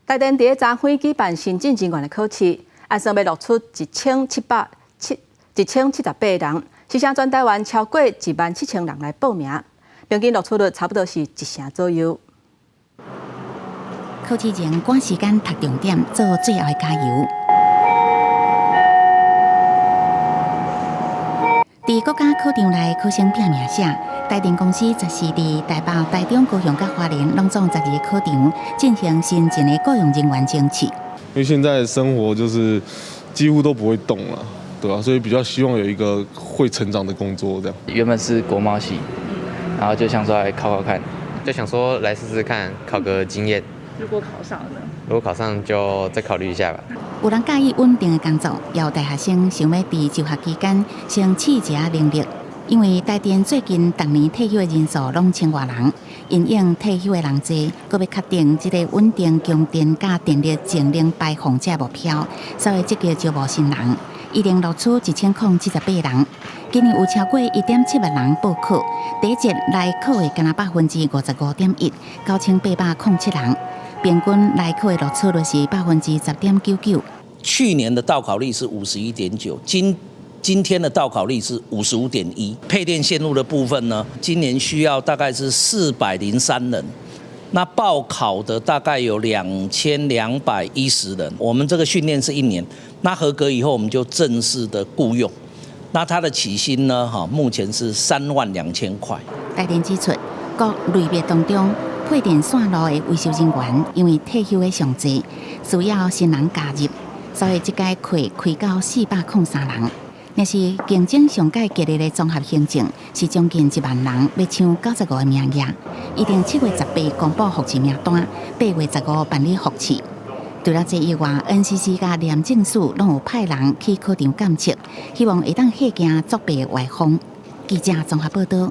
台電佇咧昨昏舉辦新進人員的考試，按算欲錄取一千七百七1078人，時下全台灣超過1萬7千人來報名，平均錄取率差不多是一成左右。考試前趕時間讀重點，做最後的加油。佇國家考場內考生拼命寫，台電公司14佇台北、台中、高雄佮花蓮，攏總12个考場進行新進的雇用人員甄試。因為現在生活就是幾乎都不會動了，對吧？所以比較希望有一個會成長的工作，這樣。原本是國貿系，然後就想說來考考看，就想說來試試看，考個經驗。如果考上呢？如果考上就再考慮一下吧。有人佮意穩定的工作，也有大學生想欲佇就學期間先試一下能力。因為台電最近逐年退休的人數攏千外人，因應退休的人濟，閣欲確定這個穩定供電佮電力淨零排放這個目標，所以積極招募新人，預定錄取1078人。今年有超過1.7萬人報考，第一節來考的敢若55.1%，9807人。平均來考的錄取率是10.99%。去年的到考率是51.9，今天的到考率是55.1。配電線路的部分呢，今年需要大概是403人，那報考的大概有2210人。我們這個訓練是一年，那合格以後我們就正式的僱傭。那他的起薪呢？哈，目前是3萬2千塊。台電指出，各類別當中，配電線路的維修人員因為退休的上濟，需要新人加入，所以這屆課開到403人。若是競爭上蓋激烈的綜合行政，是將近1萬人欲搶95個名額。預定7月18公布複試名單，8月15辦理複試。除了這以外，NCC 佮廉政署攏有派人去考場監測，希望會當嚇驚作弊的歪風。記者綜合報道。